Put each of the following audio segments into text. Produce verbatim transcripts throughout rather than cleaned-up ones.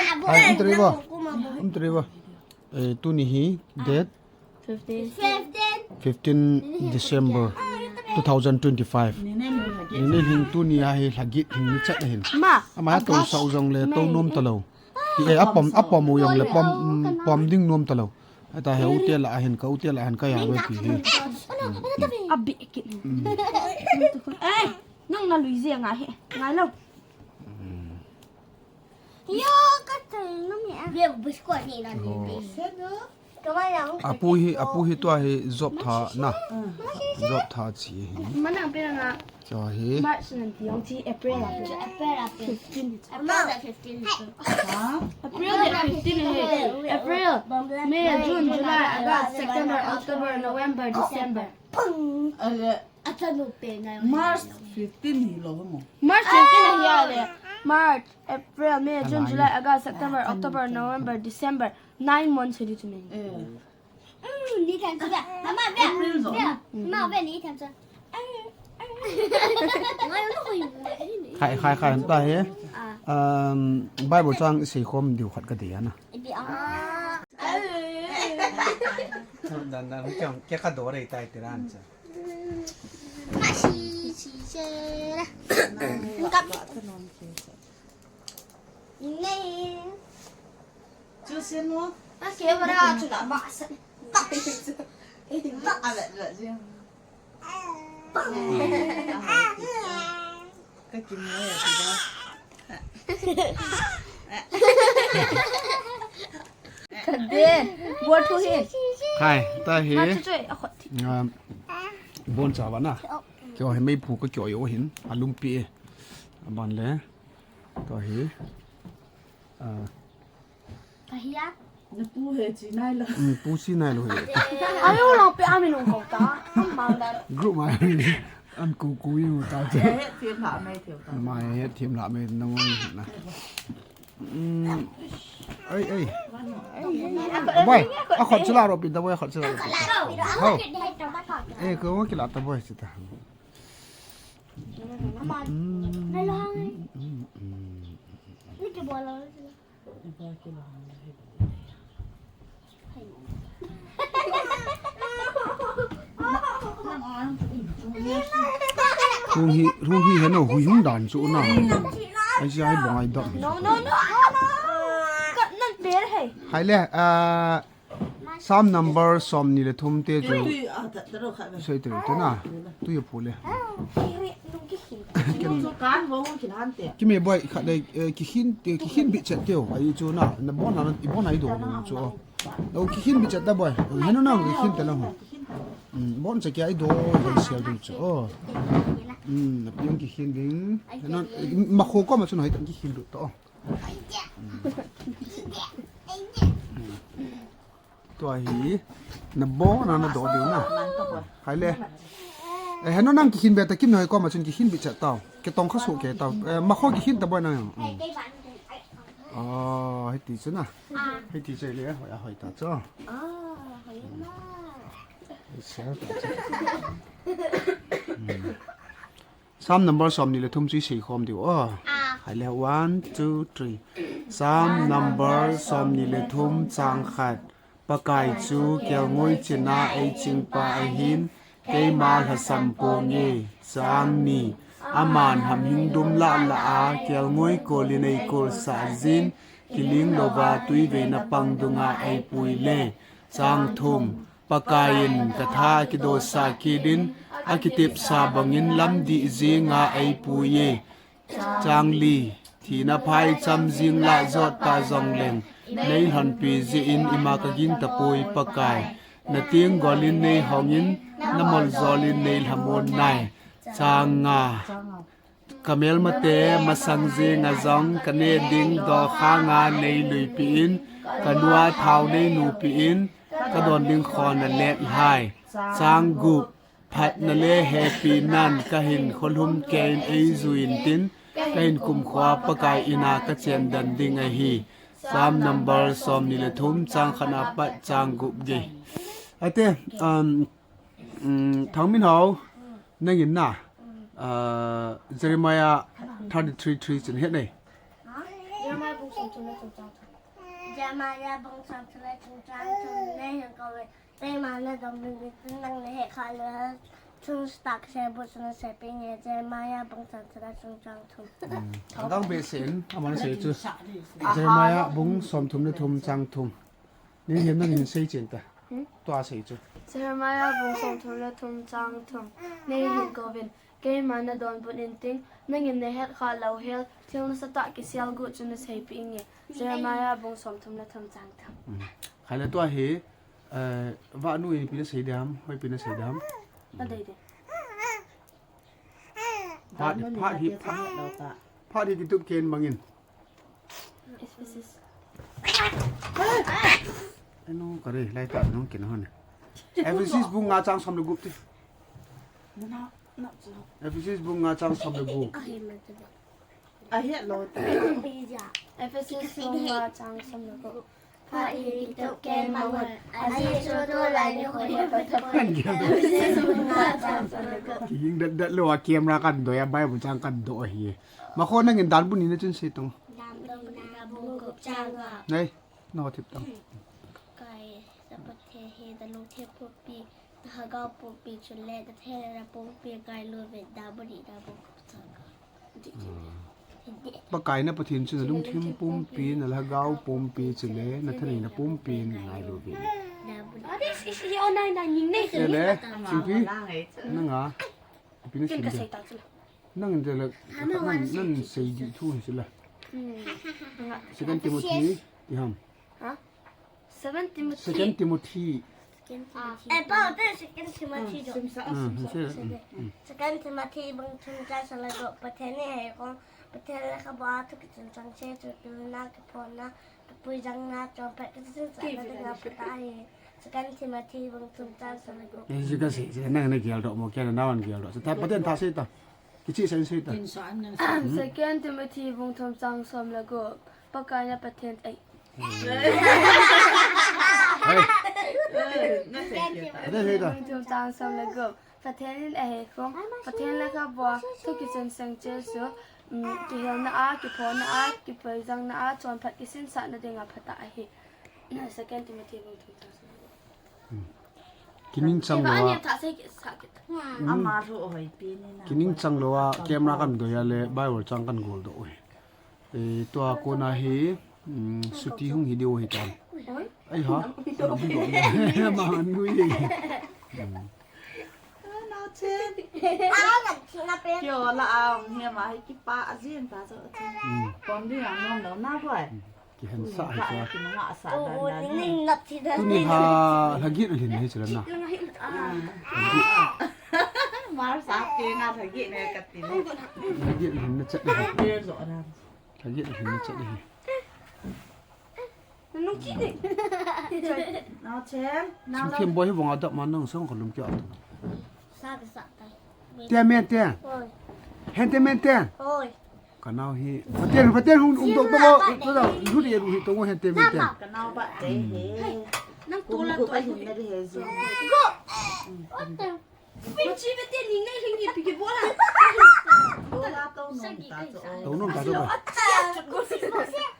Hai, um tari ba? Um tari ba? Eh, tuni hi date fifteen December two thousand twenty-five. Nini hin tuni a hi lhagit hin ni chat hin. Ma. Ama to sau jong le to nom talou. Hi, eh, apom, apom u jong le pom, mm, pom ding nom talou. Ata he u te la hin ka u te la hin ka ya ve ti hi. A bi ki. Eh, nang na lui je nga he. Ngai lo. Yo, ka tai na mi a. Ve bu squat ni na ni. Apu hi, apu hi tua hi job tha na. Job tha chi hi. Mana pe na. Tua hi. March nan ti ong chi April a. April a. Fifteen. April a fifteen. April a fifteen hi. April. May, June, July, August, September, October, November, December. March fifteen hi lo mo. March fifteen hi a le. March, April, May, June, July, August, September, October, November, December. Nine months hi di chu me. Eh. Mm, ni tham chu. Mama ve. April zo. Ve. Mama ve ni tham chu. Khai, khai, khai, ta he. Ah. Um, Bible chang sei khom diu khat ka dei ana. Ipi a. Dan, dan, kiang, kia ka do rei tai ti ran cha. Ma si, si, se la. Kap. Nei. Chu sin mo? A ke wa ra chu la ba sa. Ba. A la la ji. Ka kim mo ya ti da. Ka de. Bo thu hi. Khai, ta hi. Ma chu chu a khot thi. Nga bon cha ba na. Kyo hi mei phu ka kyo yo hin. A lum pi. A ban le. To hi. Ah. Ka hi a. Na pu he chi nai lo. Mm, pu chi nai lo he. Ai, u lang pe a mi nung ko ta. Am mang da. Group mai. An ku ku yu ta. He, he, thiam la mai thiam ta. Mai he, thiam la mai nang oi na. Mm. Ai, ai. Boy, a khot chila ro pi da boy, a khot chila ro pi. Ho. Eh, ko ki la ta boy chi ta. Mm. Hung hi, hung hi heno, hui hung dan chu na. Ai si ai bong ai dam. No, no, no, no, no. Kat nan per hai. Hai le, ah, Psalm number som ni le thum te chu. Tui, ah, ta, ta ro khat ve. Sei te te na. Tui a phu le. Ken chu kan vo hung khin han te. Ki me boy khat le, eh, ki khin te, ki khin bi chet teo. Ai chu na, na bon na, i bon ai do chu. Lo ki khin bi chet ta boy. Heno na ki khin te lo. Mm, bon cha ki ai do, ai sel du chu. Oh. Mm, na piang ki khin ding. Heno, ma kho ko ma chu na hai ta ki khin du to. Tua hi, na bo na na do diu na. Hai le. Eh, heno nang ki khin be ta kim noi ko ma chun ki khin bi cha tao. Ke tong kha su ke tao. Eh, ma kho ki khin ta boy na. Mm. Oh, hai ti chu na. Hai ti che le, hoi a hoi ta chu. Ah, hoi ma. Hai se ta chu. Mm. Psalm number som ni le thum chu i sei khom diu. Oh. Ah. Hai le, one, two, three. Psalm number som ni le thum chang khat. Pakai chu kelngoi china ei chingpa ahin, keima lhasam ponge. Chang ni. Aman hamhing dum lah lah a, kelngoi kolin ei kolsah jin, kiling louva tuiveina pang dunga ei pui le. Chang thum. Pakaiyin ka tha kidosa kit in, akitepsa bangin lamdih jinga ei pui e. Chang li, thina phaicham jing lah jot ta jongleng, nei lhonpi jeh in ima ka gingta poi Pakai. Na tenggol in nei hongin, na moljol in nei lhamon nai. Chang nga. Ka melmate masang jinga jong ka neh ding dokhanga nei luipi in, ka nua thao nei nupi in, ka don ding khon a let hai. Chang gup, phatna le hepinan ka hin kholhum keiyin ei juiyin tin, ka hin kumkhua Pakai ina ka chen den ding ahi. Psalm number som ni le thum chang khat a pat chang gup gei. Ate, um, Um, Thangminhao, nangin na, ah, Jeremiah thirty-three three chin het nei. Jeremiah bung Jeremiah bung somthum le thum chang thum, nei hin kou in, keima nadonbut intin, nangin nahet khah lou hel thil nasatah kisel bou chu nasei peh inge. Jeremiah bung somthum le thum chang thum. Hmm. Adang behseh in, aman sei chu. Jeremiah bung somthum le thum chang thum. Nei hin nangin sei chen ta. Hmm? Tua sei chu. Jeremiah bung somthum le thum chang thum. Nei hin kou in, keima nadonbut intin, nangin nahet khah lou hel thil nasatah kisel bou chu nasei peh inge. Jeremiah bung somthum le thum chang thum. Hmm. Khai le tua hi, eh, vanu in ipi nasei dem, hoipi nasei dem. Adei dei. Phat, phat hi, phat, phat hi kitup ken mangin. Ephesus. Anu, kare, lai ta nung kin hon. Ephesus bung nga chang som le gup ti. Ephesus bung nga chang som le gup. Ahi lou. Ephesus bung nga chang som le gup. Phat hi kitup ken mangin. Ajeh chu tulai nikho hi Ephesus bung nga chang som le gup. Kijing dat dat lou a camera kan doi a Bible chang kan doi hi. Makho nangin Dan bung ni na chun sei tong. Dan bung ni na bung gup chang nga. Nei, no thip tang. Pakai na Pathen hi nalungthim pumpi, nalhagao pumpi chule nathilna pumpi ngailu vin, Dan bung ni na bung gup chang nga. Pakai na Pathen chu nalungthim pumpi, nalhagao pumpi chule nathilna pumpi ngailu vin. Ade, si, si, o, nai, nai, ning nei. Ele, Chingpi, nanga, ipi nasei dia? Nangin tele, nan, nan sei di thu hi sila. Hmm. Second Timothy, ti ham. Ha? Second Timothy. Second Timothy. Second Timothy. Eh, pa, te Second Timothy jo. Hmm, sei, hmm, hmm. Second Timothy bung thum chang som le gup, Pathen in ahei khom, Pathen lekhabu a thu kichun chang cheh chu, kilna, kiphonna, kipuijangna, chonphat, kichinsahna dinga phatah ahi. Second Timothy bung thum chang som le gup. Eh, ji ka sei, sei, nang na geldoh mo, kei na navan geldoh. Sa ta, Pathen tha sei ta. Kichi sei sei ta. Second Timothy bung thum chang som le gup. Pakai na Pathen, ei. Hey. Pathen sei ta. Bung thum chang som le gup. Pathen in ahei khom, Pathen lekhabu a thu kichun chang cheh chu, um, kihilna a, kiphonna a, kipuijangna a, chonphat kisinsahna dinga phatah ahi. Second Timothy bung thum chang som le gup. Hmm. Kining chang lou a. Ama thu hoipi ni na. Kining chang lou a, camera kan doi a le, Bible chang kan goldoh u hi. Eh, tua kona hi, mm, suti hung hi diu hi tan. Ai ha. Ma an gui hi. Mm. Kio la a, um, hi ma hi kipa a jin ta so. Mm. Kon di ang nom lo na boy. Mm. Kihen sa hi sa. Tuni ha lhagit lhin hi chila na. Mar sa ke nga lhagit ne kati ne. Lhagit lhin na chat hi. Lhagit lhin na chat hi. Nung ki ne. Nao chen. Sung thim boi hi vong adap ma nang song kholum kia. Sa ke sa tai. Te men te. Oi. Hen te men te. Oi. Ka nao hi. Pathen, Pathen hung, hung tou tou, tou tou, hu de ru hi tou hen te mi te. Ka nao ba te he. Nang tu la tu ai hu na de he ji. Go. Pin chi ve te ni ngai hing ni pi ki bo la. Tou la tou nom ta tou. Tou nom ta tou ba.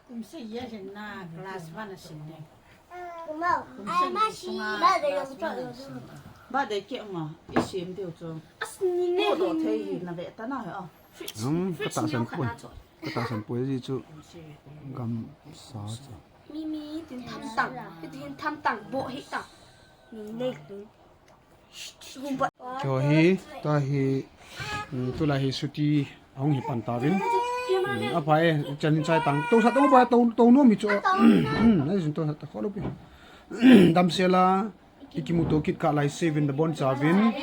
Kum se ye hin na class one a sin ne. Birthday ke ma, i sim diu chu. As ni ne. Ko do thei hi na ve ta na he a. Hmm, ka tahsan poi. Ka tahsan poi ji chu. Gamsa chu. Mi mi tin tham tang, tin tham tang bo hi ta. Ni ne. Kio hi, ta hi, mm, tulai hi suti ahung hi pan tauvin. Mm, apai, chan chai tang. Tou sa tou ba, tou, tou nom hi chu. Mm, na jin tou sa ta kholo pi. Damsel a, i kimuto kit kah lai seven na bon chauvin.